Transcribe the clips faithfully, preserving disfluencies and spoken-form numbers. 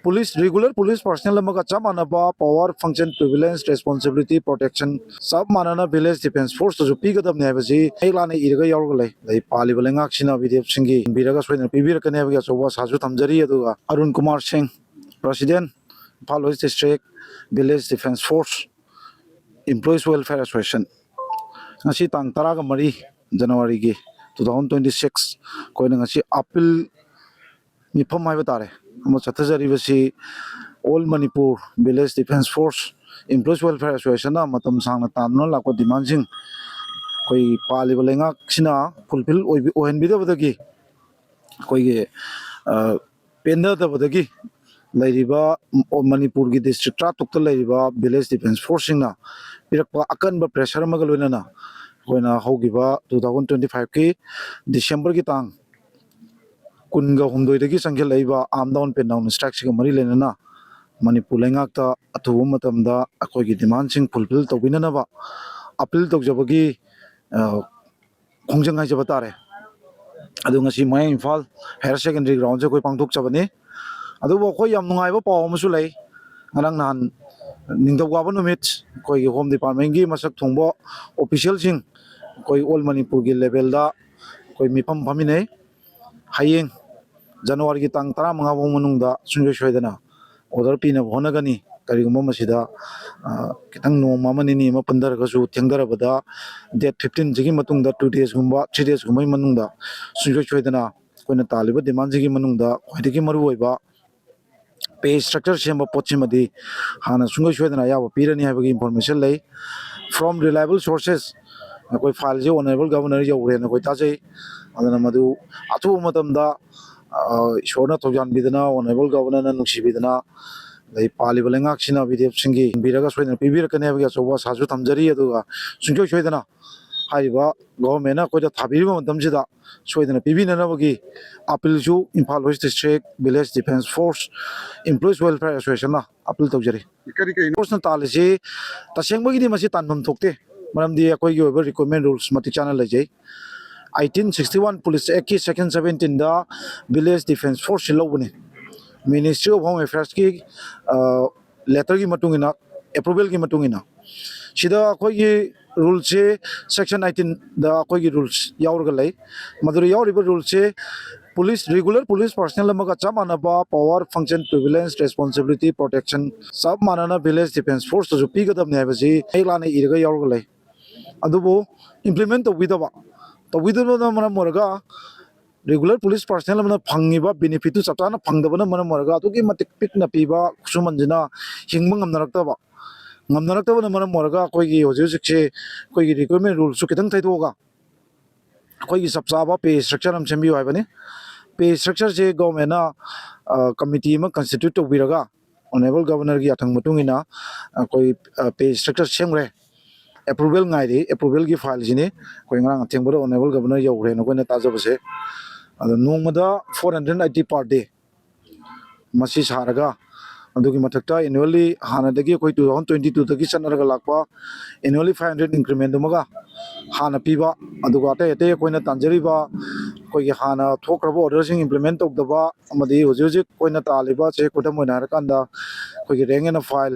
Police, regular police personal ꯑꯃꯒ ꯆꯞ ꯃꯥꯟꯅꯕ ꯄꯋꯥꯔ, ꯐꯪꯁꯟ, ꯄ꯭ꯔꯤꯚꯤꯂꯦꯟꯁ, ꯔꯦꯁꯄꯣꯟꯁꯤꯕꯤꯂꯤꯇꯤ, ꯄ꯭ꯔꯣꯇꯦꯛꯁꯟ ꯆꯞ ꯃꯥꯟꯅꯅ ꯚꯤꯂꯦꯖ ꯗꯤꯐꯦꯟꯁ ꯐꯣꯔꯁꯇꯁꯨ ꯄꯤꯒꯗꯕꯅꯤ ꯍꯥꯏꯕꯁꯤ ꯃꯌꯦꯛ ꯂꯥꯅ ꯏꯔꯒ ꯌꯥꯎꯔꯒ ꯂꯩ꯫ ꯑꯗꯩ ꯄꯥꯜꯂꯤꯕ ꯂꯩꯉꯥꯛꯁꯤꯅ ꯕꯤ ꯗꯤ ꯑꯦꯐꯁꯤꯡꯒꯤ ꯌꯦꯡꯕꯤꯔꯒ ꯁꯣꯏꯗꯅ ꯄꯤꯕꯤꯔꯛꯀꯅꯤ ꯍꯥꯏꯕꯒꯤ ꯑꯆꯧꯕ ꯑꯥꯁꯥꯁꯨ ꯊꯝꯖꯔꯤ꯫ ꯑꯗꯨꯒ Arun Kumar Singh, president, Imphal west district village defence force, employees welfare association, ꯉꯁꯤ ꯇꯥꯡ ꯇꯔꯥꯒ ꯃꯔꯤ ꯖꯅꯋꯥꯔꯤꯒꯤ two thousand twenty six, ꯑꯩꯈꯣꯏꯅ ꯉꯁꯤ ꯑꯄꯤꯜ ꯃꯤꯐꯝ ꯍꯥꯏꯕ ꯇꯥꯔꯦ ꯑꯃ ꯆꯠꯊꯖꯔꯤꯕꯁꯤ, all Manipur village defence force employees welfare ꯑꯦꯁꯣꯁꯤꯌꯦꯁꯟꯅ ꯃꯇꯝ ꯁꯥꯡꯅ ꯇꯥꯟꯗꯨꯅ ꯂꯥꯛꯄ ꯗꯤꯃꯥꯟꯁꯤꯡ ꯑꯩꯈꯣꯏ ꯄꯥꯜꯂꯤꯕ ꯂꯩꯉꯥꯛꯁꯤꯅ ꯐꯨꯜꯐꯤꯜ ꯑꯣꯏꯍꯟꯕꯤꯗꯕꯗꯒꯤ, ꯑꯩꯈꯣꯏꯒꯤ, ꯑ, ꯄꯦꯟꯅꯗꯕꯗꯒꯤ ꯂꯩꯔꯤꯕ ꯃꯅꯤꯄꯨꯔꯒꯤ ꯗꯤꯁꯇ꯭ꯔꯤꯛ ꯇꯔꯥꯇꯔꯨꯛꯇ ꯂꯩꯔꯤꯕ ꯚꯤꯂꯦꯖ ꯗꯤꯐꯦꯟꯁ ꯐꯣꯔꯁꯁꯤꯡꯅ ꯄꯤꯔꯛꯄ ꯑꯀꯟꯕ ꯄ꯭ꯔꯦꯁꯔ ꯑꯃꯒ ꯂꯣꯏꯅꯅ ꯑꯩꯈꯣꯏꯅ ꯍꯧꯈꯤꯕ two thousand twenty five ꯀꯤ ꯗꯤꯁꯦꯝꯕꯔꯒꯤ ꯇꯥꯡ ꯀꯨꯟꯒ ꯍꯨꯝꯗꯣꯏꯗꯒꯤ ꯆꯪꯁꯤꯜꯂꯛꯏꯕ ꯑꯥꯔꯝ ꯗꯥꯎꯟ ꯄꯦꯟ ꯗꯥꯎꯟ ꯁ꯭ꯇ꯭ꯔꯥꯏꯛꯁꯤꯒ ꯃꯔꯤ ꯂꯩꯅꯅ ꯃꯅꯤꯄꯨꯔ ꯂꯩꯉꯥꯛꯇ ꯑꯊꯨꯕ ꯃꯇꯝꯗ ꯑꯩꯈꯣꯏꯒꯤ ꯗꯤꯃꯥꯟꯁꯤꯡ ꯐꯨꯜꯐꯤꯜ ꯇꯧꯕꯤꯅꯅꯕ ꯑꯄꯤꯜ ꯇꯧꯖꯕꯒꯤ, ꯑ, ꯈꯣꯡꯖꯪ ꯍꯥꯏꯖꯕ ꯇꯥꯔꯦ꯫ ꯑꯗꯨ ꯉꯁꯤ ꯃꯌꯥꯡ ꯏꯝꯐꯥꯜ ꯍꯥꯌꯔ ꯁꯦꯀꯦꯟꯗꯔꯤ ꯒ꯭ꯔꯥꯎꯟꯁꯦ ꯑꯩꯈꯣꯏ ꯄꯥꯡꯊꯣꯛꯆꯕꯅꯤ꯫ ꯑꯗꯨꯕꯨ ꯑꯩꯈꯣꯏ ꯌꯥꯝ ꯅꯨꯡꯉꯥꯏꯕ ꯄꯥꯎ ꯑꯃꯁꯨ ꯂꯩ꯫ ꯉꯔꯥꯡ ꯅꯍꯥꯟ ꯅꯤꯡꯊꯧꯀꯥꯕ ꯅꯨꯃꯤꯠ ꯑꯩꯈꯣꯏꯒꯤ ꯍꯣꯝ ꯗꯤꯄꯥꯔꯠꯃꯦꯟꯒꯤ ꯃꯁꯛ ꯊꯣꯡꯕ ꯑꯣꯐꯤꯁꯤꯌꯦꯜꯁꯤꯡ ꯑꯩꯈꯣꯏ ꯑꯣꯜ ꯃꯅꯤꯄꯨꯔꯒꯤ ꯂꯦꯚꯦꯜꯗ ꯑꯩꯈꯣꯏ ꯃꯤꯐꯝ ꯐꯝꯃꯤꯟꯅꯩ꯫ ꯍꯌꯦꯡ ꯖꯅꯋꯥꯔꯤꯒꯤ ꯇꯥꯡ ꯇꯔꯥꯃꯉꯥ ꯐꯥꯎ ꯃꯅꯨꯡꯗ ꯁꯨꯡꯁꯣꯏ ꯁꯣꯏꯗꯅ ꯑꯣꯔꯗꯔ ꯄꯤꯅꯕ ꯍꯣꯠꯅꯒꯅꯤ꯫ ꯀꯔꯤꯒꯨꯝꯕ ꯃꯁꯤꯗ, ꯑ, ꯈꯤꯇꯪ ꯅꯣꯡꯃ ꯑꯃ ꯅꯤꯅꯤ ꯑꯃ ꯄꯟꯊꯔꯒꯁꯨ, ꯊꯦꯡꯊꯔꯕꯗ ꯗꯦꯠ ꯐꯤꯐꯇꯤꯟꯁꯤꯒꯤ ꯃꯇꯨꯡꯗ, ꯇꯨ ꯗꯦꯖꯀꯨꯝꯕ, ꯊ꯭ꯔꯤ ꯗꯦꯖꯀꯨꯝꯕꯒꯤ ꯃꯅꯨꯡꯗ ꯁꯨꯡꯁꯣꯏ ꯁꯣꯏꯗꯅ ꯑꯩꯈꯣꯏꯅ ꯇꯥꯜꯂꯤꯕ ꯗꯤꯃꯥꯟꯁꯤꯡꯒꯤ ꯃꯅꯨꯡꯗ ꯈ꯭ꯋꯥꯏꯗꯒꯤ ꯃꯔꯨꯑꯣꯏꯕ ꯄꯦ ꯏꯁꯇ꯭ꯔꯛꯆꯔ ꯁꯦꯝꯕ ꯄꯣꯠꯁꯤꯃꯗꯤ ꯍꯥꯟꯅ ꯁꯨꯡꯁꯣꯏ ꯁꯣꯏꯗꯅ ꯑꯌꯥꯕ ꯄꯤꯔꯅꯤ ꯍꯥꯏꯕꯒꯤ ꯏꯟꯐꯣꯔꯃꯦꯁꯟ ꯂꯩ꯫ From reliable sources ꯑꯩꯈꯣꯏ ꯐꯥꯏꯜꯁꯦ ꯑꯣꯅꯔꯦꯕꯜ ꯒꯚꯔꯅꯔ ꯌꯧꯔꯦꯅ ꯑꯩꯈꯣꯏ ꯇꯥꯖꯩ꯫ ꯑꯗꯨꯅ ꯃꯗꯨ ꯑꯊꯨꯕ ꯃꯇꯝꯗ, ꯑ, ꯏꯁꯣꯔꯅ ꯊꯧꯖꯥꯟꯕꯤꯗꯅ, ꯑꯣꯅꯔꯦꯕꯜ ꯒꯚꯔꯅꯔꯅ ꯅꯨꯡꯁꯤꯕꯤꯗꯅ, ꯑꯗꯩ ꯄꯥꯜꯂꯤꯕ ꯂꯩꯉꯥꯛꯁꯤꯅ ꯕꯤ ꯗꯤ ꯑꯦꯐꯁꯤꯡꯒꯤ ꯌꯦꯡꯕꯤꯔꯒ ꯁꯣꯏꯗꯅ ꯄꯤꯕꯤꯔꯛꯀꯅꯤ ꯍꯥꯏꯕꯒꯤ ꯑꯆꯧꯕ ꯑꯥꯁꯥꯁꯨ ꯊꯝꯖꯔꯤ꯫ ꯑꯗꯨꯒ ꯁꯨꯡꯁꯣꯏ ꯁꯣꯏꯗꯅ ꯍꯥꯏꯔꯤꯕ ꯒꯣꯚꯔꯟꯃꯦꯟꯅ ꯑꯩꯈꯣꯏꯗ ꯊꯥꯕꯤꯔꯤꯕ ꯃꯇꯝꯁꯤꯗ ꯁꯣꯏꯗꯅ ꯄꯤꯕꯤꯅꯅꯕꯒꯤ ꯑꯄꯤꯜꯁꯨ Imphal west district village defence force employees welfare ꯑꯦꯁꯣꯁꯤꯌꯦꯁꯟꯅ ꯑꯄꯤꯜ ꯇꯧꯖꯔꯤ꯫ ꯀꯔꯤ ꯀꯔꯤꯅꯣ? ꯐꯣꯔꯁꯅ ꯇꯥꯜꯂꯤꯁꯤ ꯇꯁꯦꯡꯕꯒꯤꯗꯤ ꯃꯁꯤ ꯇꯥꯟꯐꯝ ꯊꯣꯛꯇꯦ, ꯃꯔꯝꯗꯤ ꯑꯩꯈꯣꯏꯒꯤ ꯑꯣꯏꯕ ꯔꯤꯀ꯭ꯔꯨꯠꯃꯦꯟ ꯔꯨꯜꯁ ꯃꯇꯤꯛ ꯆꯥꯅ ꯂꯩꯖꯩ꯫ Eighteen sixty one ꯄꯨꯂꯤꯁ ꯑꯦꯛꯀꯤ ꯁꯦꯛꯁꯟ ꯁꯕꯦꯟꯇꯤꯟꯗ ꯚꯤꯂꯦꯖ ꯗꯤꯐꯦꯟꯁ ꯐꯣꯔꯁꯁꯤ ꯂꯧꯕꯅꯤ꯫ Ministry of Home Affairs ꯀꯤ ꯂꯦꯇꯔꯒꯤ ꯃꯇꯨꯡ ꯏꯟꯅ, ꯑꯦꯄ꯭ꯔꯨꯚꯦꯜꯒꯤ ꯃꯇꯨꯡ ꯏꯟꯅ, ꯁꯤꯗ ꯑꯩꯈꯣꯏꯒꯤ ꯔꯨꯜꯁꯦ ꯁꯦꯛꯁꯟ ꯑꯩꯠꯇꯤꯟꯗ ꯑꯩꯈꯣꯏꯒꯤ ꯔꯨꯜꯁ ꯌꯥꯎꯔꯒ ꯂꯩ꯫ ꯃꯗꯨꯗ ꯌꯥꯎꯔꯤꯕ ꯔꯨꯜꯁꯦ ꯄꯨꯂꯤꯁ, ꯔꯤꯒꯨꯂꯔ ꯄꯨꯂꯤꯁ ꯄꯥꯔꯁꯅꯦꯜ ꯑꯃꯒ ꯆꯞ ꯃꯥꯟꯅꯕ ꯄꯋꯥꯔ, ꯐꯪꯁꯟ, ꯄ꯭ꯔꯤꯚꯤꯂꯦꯟꯁ, ꯔꯦꯁꯄꯣꯟꯁꯤꯕꯤꯂꯤꯇꯤ, ꯄ꯭ꯔꯣꯇꯦꯛꯁꯟ ꯆꯞ ꯃꯥꯟꯅꯅ ꯚꯤꯂꯦꯖ ꯗꯤꯐꯦꯟꯁ ꯐꯣꯔꯁꯇꯁꯨ ꯄꯤꯒꯗꯕꯅꯤ ꯍꯥꯏꯕꯁꯤ ꯃꯌꯦꯛ ꯂꯥꯅ ꯏꯔꯒ ꯌꯥꯎꯔꯒ ꯂꯩ꯫ ꯑꯗꯨꯕꯨ ꯏꯝꯄ꯭ꯂꯤꯃꯦꯟ ꯇꯧꯕꯤꯗꯕ, ꯇꯧꯕꯤꯗꯕꯅ ꯃꯔꯝ ꯑꯣꯏꯔꯒ ꯔꯤꯒꯨꯂꯔ ꯄꯨꯂꯤꯁ ꯄꯥꯔꯁꯅꯦꯜ ꯑꯃꯅ ꯐꯪꯉꯤꯕ ꯕꯦꯅꯤꯐꯤꯠꯇꯨ ꯆꯞ ꯆꯥꯅ ꯐꯪꯗꯕꯅ ꯃꯔꯝ ꯑꯣꯏꯔꯒ ꯑꯗꯨꯛꯀꯤ ꯃꯇꯤꯛ ꯄꯤꯛꯅ ꯄꯤꯕ ꯈꯨꯠꯁꯨꯃꯟꯁꯤꯅ ꯍꯤꯡꯕ ꯉꯝꯅꯔꯛꯇꯕ, ꯉꯝꯅꯔꯛꯇꯕꯅ ꯃꯔꯝ ꯑꯣꯏꯔꯒ ꯑꯩꯈꯣꯏꯒꯤ ꯍꯧꯖꯤꯛ ꯍꯧꯖꯤꯛꯁꯦ ꯑꯩꯈꯣꯏꯒꯤ ꯔꯤꯀ꯭ꯔꯨꯠꯃꯦꯟ ꯔꯨꯜꯁꯨ ꯈꯤꯇꯪ ꯊꯩꯗꯣꯛꯑꯒ ꯑꯩꯈꯣꯏꯒꯤ ꯆꯞ ꯆꯥꯕ ꯄꯦ ꯁ꯭ꯇ꯭ꯔꯛꯆꯔ ꯑꯃ ꯁꯦꯝꯕꯤꯌꯨ ꯍꯥꯏꯕꯅꯤ꯫ ꯄꯦ ꯁ꯭ꯇ꯭ꯔꯛꯆꯔꯁꯦ ꯒꯣꯔꯃꯦꯟꯅ ꯀꯃꯤꯇꯤ ꯑꯃ ꯀꯟꯁꯇꯤꯇ꯭ꯌꯨꯠ ꯇꯧꯕꯤꯔꯒ, ꯑꯣꯅꯔꯦꯕꯜ ꯒꯚꯔꯅꯔꯒꯤ ꯌꯥꯊꯪ ꯃꯇꯨꯡ ꯏꯟꯅ ꯑꯩꯈꯣꯏ ꯄꯦ ꯁ꯭ꯇ꯭ꯔꯛꯆꯔ ꯁꯦꯝꯈ꯭ꯔꯦ꯫ ꯑꯦꯄ꯭ꯔꯨꯚꯦꯜ ꯉꯥꯏꯔꯤ꯫ ꯑꯦꯄ꯭ꯔꯨꯚꯦꯜꯒꯤ ꯐꯥꯏꯜꯁꯤꯅꯤ ꯑꯩꯈꯣꯏ ꯉꯔꯥꯡ ꯑꯊꯦꯡꯕꯗ ꯑꯣꯅꯔꯦꯕꯜ ꯒꯚꯔꯅꯔ ꯌꯧꯈ꯭ꯔꯦꯅ ꯑꯩꯈꯣꯏꯅ ꯇꯥꯖꯕꯁꯦ꯫ ꯑꯗꯣ ꯅꯣꯡꯃꯗ ꯐꯣꯔ ꯍꯟꯗ꯭ꯔꯦꯠ ꯑꯩꯠꯇꯤ ꯄꯔ ꯗꯦ ꯃꯁꯤ ꯁꯥꯔꯒ, ꯑꯗꯨꯒꯤ ꯃꯊꯛꯇ ꯑꯦꯅꯨꯋꯦꯜꯂꯤ ꯍꯥꯟꯅꯗꯒꯤ ꯑꯩꯈꯣꯏ ꯇꯨ ꯊꯥꯎꯖꯟ ꯇ꯭ꯋꯦꯟꯇꯤ ꯇꯨꯗꯒꯤ ꯆꯠꯅꯔꯒ ꯂꯥꯛꯄ ꯑꯦꯅꯨꯋꯦꯜꯂꯤ ꯐꯥꯏꯚ ꯍꯟꯗ꯭ꯔꯦꯠ ꯏꯟꯀ꯭ꯔꯤꯃꯦꯟꯗꯨꯃꯒ ꯍꯥꯟꯅ ꯄꯤꯕ, ꯑꯗꯨꯒ ꯑꯇꯩ ꯑꯇꯩ ꯑꯩꯈꯣꯏꯅ ꯇꯥꯟꯖꯔꯤꯕ ꯑꯩꯈꯣꯏꯒꯤ ꯍꯥꯟꯅ ꯊꯣꯛꯈ꯭ꯔꯕ ꯑꯣꯔꯗꯔꯁꯤꯡ ꯏꯝꯄ꯭ꯂꯤꯃꯦꯟ ꯇꯧꯗꯕ, ꯑꯃꯗꯤ ꯍꯧꯖꯤꯛ ꯍꯧꯖꯤꯛ ꯑꯩꯈꯣꯏꯅ ꯇꯥꯜꯂꯤꯕꯁꯦ, ꯈꯨꯗꯝ ꯑꯣꯏꯅ ꯍꯥꯏꯔꯀꯥꯟꯗ ꯑꯩꯈꯣꯏꯒꯤ ꯔꯦꯡ ꯑꯦꯟ ꯐꯥꯏꯜ,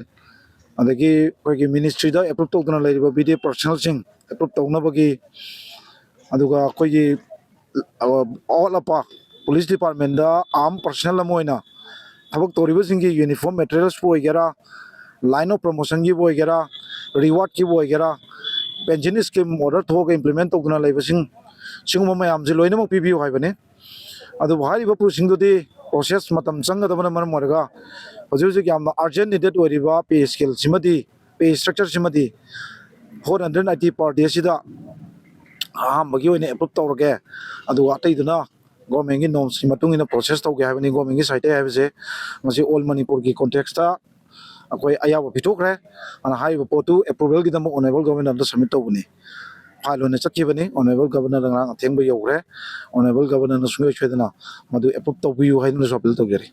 ꯑꯗꯒꯤ ꯑꯩꯈꯣꯏꯒꯤ ꯃꯤꯅꯤꯁꯇ꯭ꯔꯤꯗ ꯑꯦꯄ꯭ꯔꯨꯞ ꯇꯧꯗꯨꯅ ꯂꯩꯔꯤꯕ ꯕꯤ ꯗꯤ ꯑꯦ ꯄꯔꯁꯅꯦꯜꯁꯤꯡ ꯑꯦꯄ꯭ꯔꯨꯞ ꯇꯧꯅꯕꯒꯤ, ꯑꯗꯨꯒ ꯑꯩꯈꯣꯏꯒꯤ ꯑꯋꯥꯠ ꯑꯄꯥ ꯄꯨꯂꯤꯁ ꯗꯤꯄꯥꯔꯠꯃꯦꯟꯗ ꯑꯥꯔꯝ ꯄꯔꯁꯅꯦꯜ ꯑꯃ ꯑꯣꯏꯅ ꯊꯕꯛ ꯇꯧꯔꯤꯕꯁꯤꯡꯒꯤ ꯌꯨꯅꯤꯐꯣꯔꯝ ꯃꯦꯇꯔꯤꯌꯦꯜꯁꯄꯨ ꯑꯣꯏꯒꯦꯔꯥ, ꯂꯥꯏꯟ ꯑꯣꯐ ꯄ꯭ꯔꯣꯃꯣꯁꯟꯒꯤꯕꯨ ꯑꯣꯏꯒꯦꯔꯥ, ꯔꯤꯋꯥꯔꯗꯀꯤꯕꯨ ꯑꯣꯏꯒꯦꯔꯥ, ꯄꯦꯟꯁꯤꯟ ꯁ꯭ꯀꯤꯝ ꯑꯣꯔꯗꯔ ꯊꯣꯛꯑꯒ ꯏꯝꯄ꯭ꯂꯤꯃꯦꯟ ꯇꯧꯗꯨꯅ ꯂꯩꯕꯁꯤꯡ, ꯁꯤꯒꯨꯝꯕ ꯃꯌꯥꯝꯁꯦ ꯂꯣꯏꯅꯃꯛ ꯄꯤꯕꯤꯌꯨ ꯍꯥꯏꯕꯅꯤ꯫ ꯑꯗꯨꯕꯨ ꯍꯥꯏꯔꯤꯕ ꯄꯣꯠꯁꯤꯡꯗꯨꯗꯤ ꯄ꯭ꯔꯣꯁꯦꯁ ꯃꯇꯝ ꯆꯪꯒꯗꯕꯅ ꯃꯔꯝ ꯑꯣꯏꯔꯒ ꯍꯧꯖꯤꯛ ꯍꯧꯖꯤꯛ ꯌꯥꯝꯅ ꯑꯔꯖꯦꯟ ꯅꯤꯗꯦꯠ ꯑꯣꯏꯔꯤꯕ ꯄꯦ ꯁ꯭ꯀꯦꯜꯁꯤꯃꯗꯤ, ꯄꯦ ꯁ꯭ꯇ꯭ꯔꯛꯆꯔꯁꯤꯃꯗꯤ ꯐꯣꯔ ꯍꯟꯗ꯭ꯔꯦꯠ ꯑꯩꯠꯇꯤ ꯄꯔ ꯗꯦꯁꯤꯗ ꯑꯍꯥꯟꯕꯒꯤ ꯑꯣꯏꯅ ꯑꯦꯄ꯭ꯔꯨꯞ ꯇꯧꯔꯒꯦ, ꯑꯗꯨꯒ ꯑꯇꯩꯗꯨꯅ ꯒꯣꯔꯃꯦꯟꯒꯤ ꯅꯣꯔꯝꯁꯀꯤ ꯃꯇꯨꯡ ꯏꯟꯅ ꯄ꯭ꯔꯣꯁꯦꯁ ꯇꯧꯒꯦ ꯍꯥꯏꯕꯅꯤ꯫ ꯒꯣꯔꯃꯦꯟꯒꯤ ꯁꯥꯏꯠꯇꯒꯤ ꯍꯥꯏꯕꯁꯦ ꯉꯁꯤ ꯑꯣꯜ ꯃꯅꯤꯄꯨꯔꯒꯤ ꯀꯣꯟꯇꯦꯛꯁꯇ ꯑꯩꯈꯣꯏ ꯑꯌꯥꯕ ꯄꯤꯊꯣꯛꯈ꯭ꯔꯦ꯫ ꯑꯗꯨꯅ ꯍꯥꯏꯔꯤꯕ ꯄꯣꯠꯇꯨ ꯑꯦꯄ꯭ꯔꯨꯚꯦꯜꯒꯤꯗꯃꯛ ꯑꯣꯅꯔꯦꯕꯜ ꯒꯚꯔꯅꯔꯗ ꯁꯕꯃꯤꯠ ꯇꯧꯕꯅꯤ꯫ ꯐꯥꯏꯜ ꯑꯣꯏꯅ ꯆꯠꯈꯤꯕꯅꯤ꯫ ꯑꯣꯅꯔꯦꯕꯜ ꯒꯚꯔꯅꯔꯗ ꯉꯔꯥꯡ ꯑꯊꯦꯡꯕ ꯌꯧꯈ꯭ꯔꯦ꯫ ꯑꯣꯅꯔꯦꯕꯜ ꯒꯚꯔꯅꯔꯅ ꯁꯨꯡꯁꯣꯏ ꯁꯣꯏꯗꯅ ꯃꯗꯨ ꯑꯦꯄ꯭ꯔꯨꯞ ꯇꯧꯕꯤꯌꯨ ꯍꯥꯏꯗꯨꯅꯁꯨ ꯑꯄꯤꯜ ꯇꯧꯖꯔꯤ꯫